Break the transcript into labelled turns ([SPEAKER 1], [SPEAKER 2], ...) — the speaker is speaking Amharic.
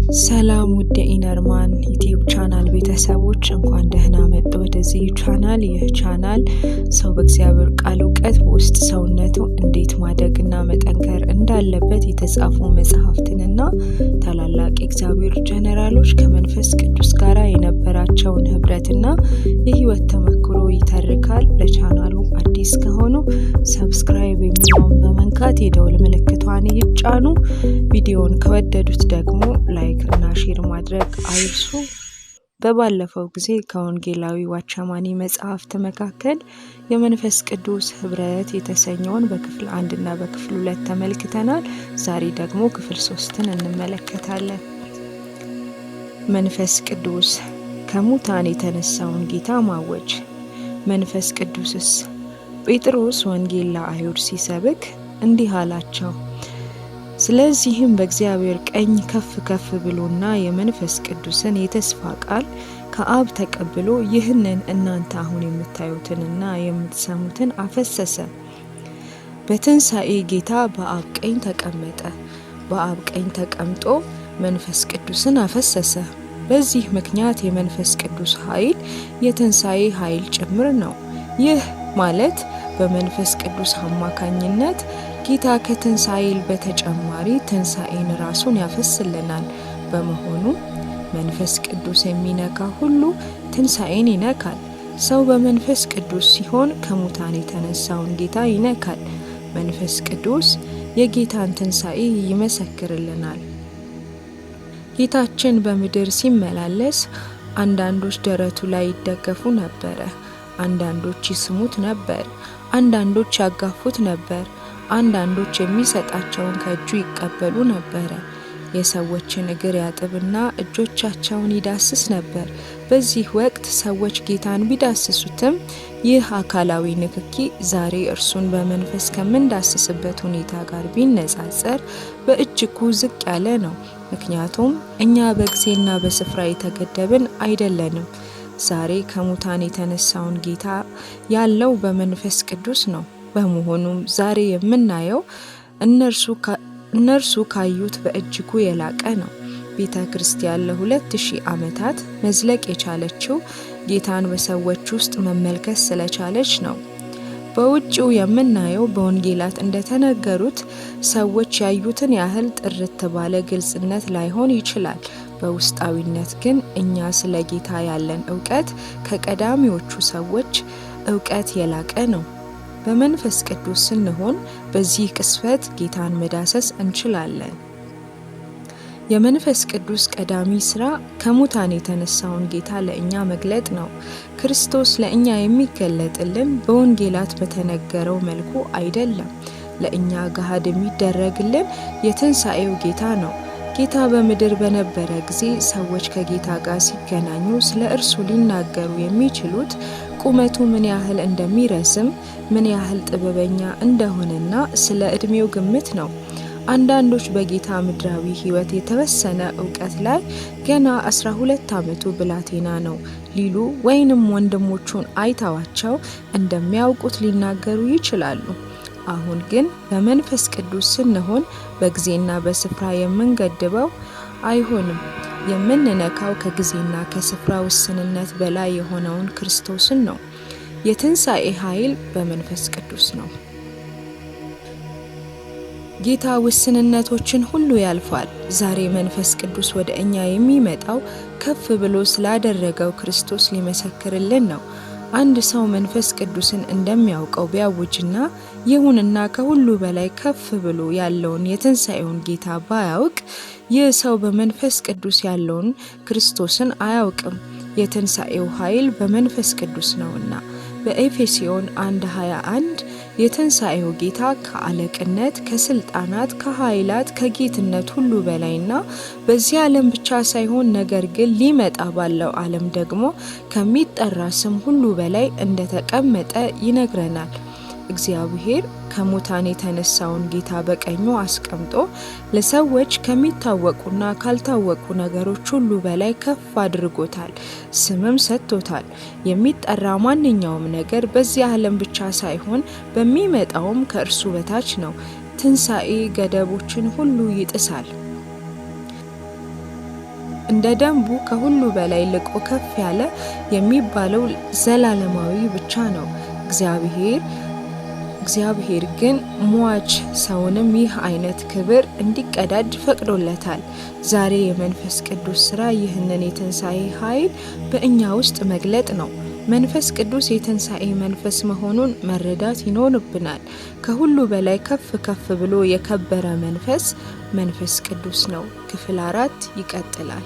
[SPEAKER 1] ሰላም ውድ የኢነርማን ዩቲዩብ ቻናል ቤተሰቦች፣ እንኳን ደህና መጡ ወደዚህ ቻናል። ይህ ቻናል ሰው በእግዚአብሔር ቃል እውቀት በውስጥ ሰውነቱ እንዴት ማደግና መጠንከር እንዳለበት የተጻፉ መጽሐፍትንና ታላላቅ የእግዚአብሔር ጀነራሎች ከመንፈስ ቅዱስ ጋር የነበራቸውን ህብረትና የህይወት ተመክሮ ይተርካል። ለቻናሉ አዲስ ከሆኑ subscribe የሚለውን በመንካት የደውል ምልክቷን ይጫኑ። ቪዲዮውን ከወደዱት ደግሞ like እና share ማድረግ አይርሱ። በባለፈው ጊዜ ከወንጌላዊ ዋቻማኒ መጽሐፍት መካከል የመንፈስ ቅዱስ ህብረት የተሰኘውን በክፍል 1 እና በክፍል 2 ተመልክተናል። ዛሬ ደግሞ ክፍል 3ን እንመለከታለን። መንፈስ ቅዱስ ከሙታን የተነሳውን ጌታ ማወጅ። መንፈስ ቅዱስስ ጴጥሮስ ወንጌል ለአይሁድ ሲሰብክ እንዲህ አላቸው። ስለዚህም በእግዚአብሔር ቀኝ ከፍ ከፍ ብሎና የመንፈስ ቅዱስን የተስፋ ቃል ከአብ ተቀብሎ ይህንን እናንተ አሁን የምታዩትንና የምትሰሙትን አፈሰሰ። በትንሣኤ ጌታ በአብ ቀኝ ተቀመጠ። በአብ ቀኝ ተቀምጦ መንፈስ ቅዱስን አፈሰሰ። በዚህ ምክንያት የመንፈስ ቅዱስ ኃይል የትንሣኤ ኃይል ጭምር ነው። ይህ ማለት በመንፈስ ቅዱስ አማካኝነት ጌታ ከትንሣኤ በተጨማሪ ትንሣኤን ራሱን ያፈስልናል። በመሆኑ መንፈስ ቅዱስ የሚነካ ሁሉ ትንሣኤን ይነካል። ሰው በመንፈስ ቅዱስ ሲሆን ከሙታን የተነሳውን ጌታ ይነካል። መንፈስ ቅዱስ የጌታን ትንሣኤ ይመሰክርልናል። ጌታችን በምድር ሲመላለስ አንዳንዶች ደረቱ ላይ ይደገፉ ነበረ፣ አንዳንዶች ይስሙት ነበር፣ አንዳንዶች ያጋፉት ነበር፣ አንዳንዶች የሚሰጣቸውን ከእጁ ይቀበሉ ነበረ። የሰዎችን እግር ያጥብና እጆቻቸውን ይዳስስ ነበር። በዚህ ወቅት ሰዎች ጌታን ቢዳስሱትም ይህ አካላዊ ንክኪ ዛሬ እርሱን በመንፈስ ከምንዳስስበት ሁኔታ ጋር ቢነጻጸር በእጅጉ ዝቅ ያለ ነው። ምክንያቱም እኛ በጊዜና በስፍራ የተገደብን አይደለንም። ዛሬ ከሙታን የተነሳውን ጌታ ያለው በመንፈስ ቅዱስ ነው። በመሆኑም ዛሬ የምናየው እነርሱ ካዩት በእጅጉ የላቀ ነው። ቤተ ክርስቲያን ለ2000 ዓመታት መዝለቅ የቻለችው ጌታን በሰዎች ውስጥ መመልከት ስለቻለች ነው። በውጭው የምናየው በወንጌላት እንደተነገሩት ሰዎች ያዩትን ያህል ጥርት ባለ ግልጽነት ላይሆን ይችላል። በውስጣዊነት ግን እኛ ስለ ጌታ ያለን እውቀት ከቀዳሚዎቹ ሰዎች እውቀት የላቀ ነው። በመንፈስ ቅዱስ ስንሆን በዚህ ቅስፈት ጌታን መዳሰስ እንችላለን። የመንፈስ ቅዱስ ቀዳሚ ስራ ከሙታን የተነሳውን ጌታ ለእኛ መግለጥ ነው። ክርስቶስ ለእኛ የሚገለጥልን በወንጌላት በተነገረው መልኩ አይደለም። ለእኛ ገሃድ የሚደረግልን የትንሣኤው ጌታ ነው። ጌታ በምድር በነበረ ጊዜ ሰዎች ከጌታ ጋር ሲገናኙ ስለ እርሱ ሊናገሩ የሚችሉት ቁመቱ ምን ያህል እንደሚረዝም፣ ምን ያህል ጥበበኛ እንደሆነና ስለ ዕድሜው ግምት ነው። አንዳንዶች በጌታ ምድራዊ ሕይወት የተወሰነ እውቀት ላይ ገና 12 ዓመቱ ብላቴና ነው ሊሉ ወይንም ወንድሞቹን አይተዋቸው እንደሚያውቁት ሊናገሩ ይችላሉ። አሁን ግን በመንፈስ ቅዱስ ስንሆን በጊዜና በስፍራ የምንገድበው አይሆንም። የምንነካው ከጊዜና ከስፍራ ውስንነት በላይ የሆነውን ክርስቶስን ነው። የትንሣኤ ኃይል በመንፈስ ቅዱስ ነው። ጌታ ውስንነቶችን ሁሉ ያልፋል። ዛሬ መንፈስ ቅዱስ ወደ እኛ የሚመጣው ከፍ ብሎ ስላደረገው ክርስቶስ ሊመሰክርልን ነው። አንድ ሰው መንፈስ ቅዱስን እንደሚያውቀው ቢያውጅና ይሁንና ከሁሉ በላይ ከፍ ብሎ ያለውን የትንሣኤውን ጌታ ባያውቅ ይህ ሰው በመንፈስ ቅዱስ ያለውን ክርስቶስን አያውቅም። የትንሣኤው ኃይል በመንፈስ ቅዱስ ነውና። በኤፌሶን 1:21 የትንሣኤው ጌታ ከአለቅነት፣ ከስልጣናት፣ ከኃይላት፣ ከጌትነት ሁሉ በላይና በዚህ ዓለም ብቻ ሳይሆን ነገር ግን ሊመጣ ባለው ዓለም ደግሞ ከሚጠራ ስም ሁሉ በላይ እንደተቀመጠ ይነግረናል። እግዚአብሔር ከሙታን የተነሳውን ጌታ በቀኙ አስቀምጦ ለሰዎች ከሚታወቁና ካልታወቁ ነገሮች ሁሉ በላይ ከፍ አድርጎታል፣ ስምም ሰጥቶታል። የሚጠራ ማንኛውም ነገር በዚህ ዓለም ብቻ ሳይሆን በሚመጣውም ከእርሱ በታች ነው። ትንሣኤ ገደቦችን ሁሉ ይጥሳል። እንደ ደንቡ ከሁሉ በላይ ልቆ ከፍ ያለ የሚባለው ዘላለማዊ ብቻ ነው። እግዚአብሔር ግን ሟች ሰውንም ይህ አይነት ክብር እንዲቀዳጅ ፈቅዶለታል። ዛሬ የመንፈስ ቅዱስ ስራ ይህንን የትንሣኤ ኃይል በእኛ ውስጥ መግለጥ ነው። መንፈስ ቅዱስ የትንሣኤ መንፈስ መሆኑን መረዳት ይኖርብናል። ከሁሉ በላይ ከፍ ከፍ ብሎ የከበረ መንፈስ መንፈስ ቅዱስ ነው። ክፍል 4 ይቀጥላል።